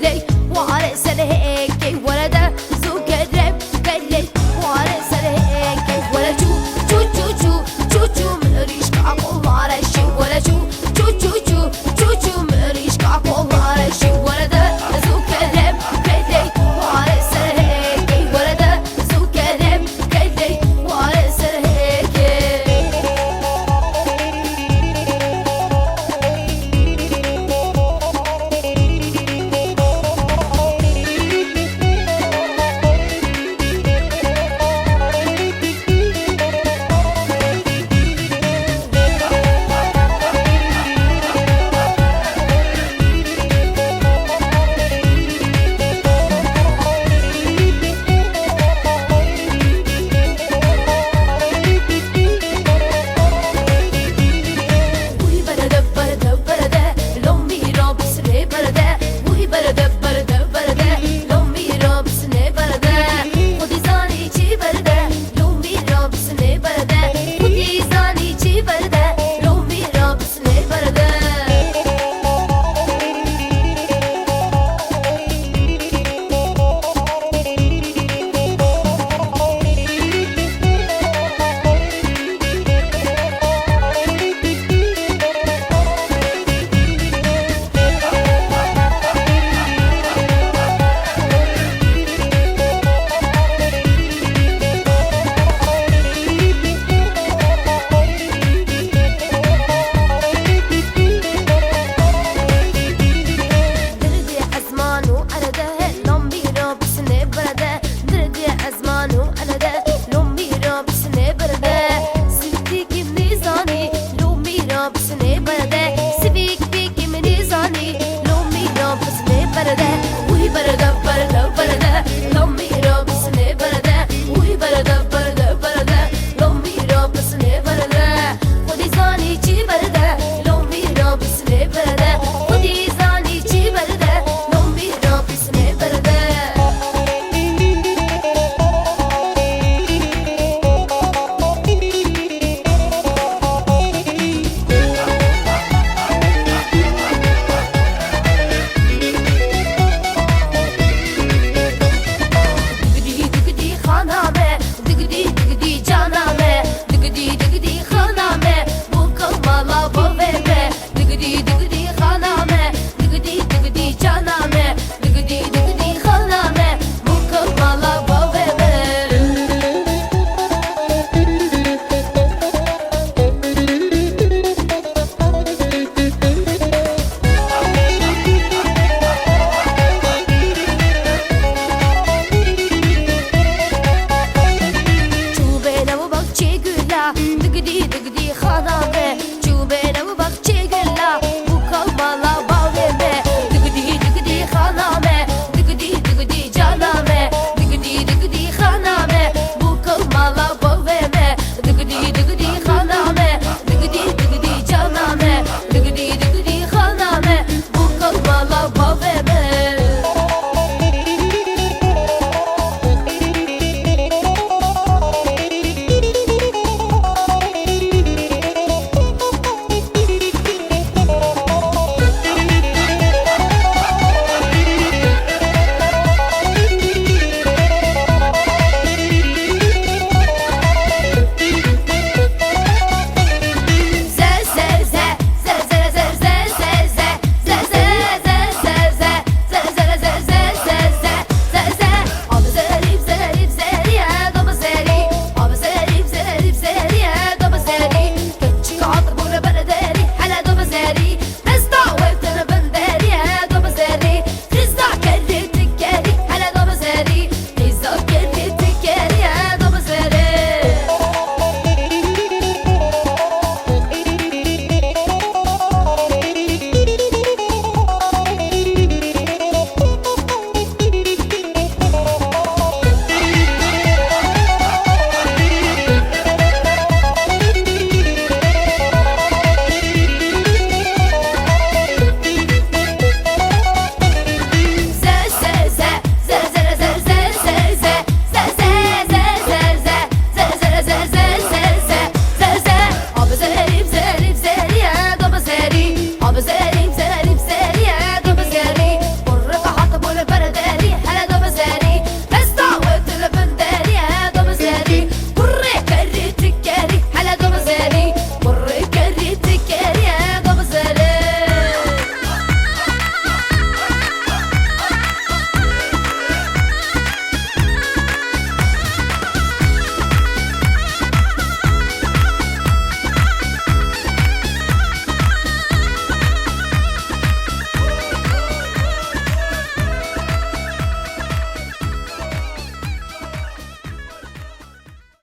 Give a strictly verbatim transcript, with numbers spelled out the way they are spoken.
Ley, ware ser hêkê, were de zû kerem, ley, ware ser hêkê, were çû, çû, çû, çû, çû, çû, mirîşka kolare şî, were çû, çû, çû, çû, çû, çû, mirîşka kolare şî, were de zû kerem, ley, ware ser hêkê, were de zû kerem, ley, ware ser hêkê. Wî bere de, bere de, bere de, lomî ra bisirê bere de. Wî bere de, bere de, bere de, lomî ra bisinê bere de. Xwedî zanî çi bere de, lomî ra bisinê bere de. Xwedî zanî çi bere de, lomî ra bisinê bere de. Dirdê ezman û erede, lambî ra bisinê berede. Dirdê ezman û erede, lambî ra bisinê berede. Sivîkî min zanî, lambî ra bisinê berede. Sivîkî min zanî, lambî ra bisinê berede.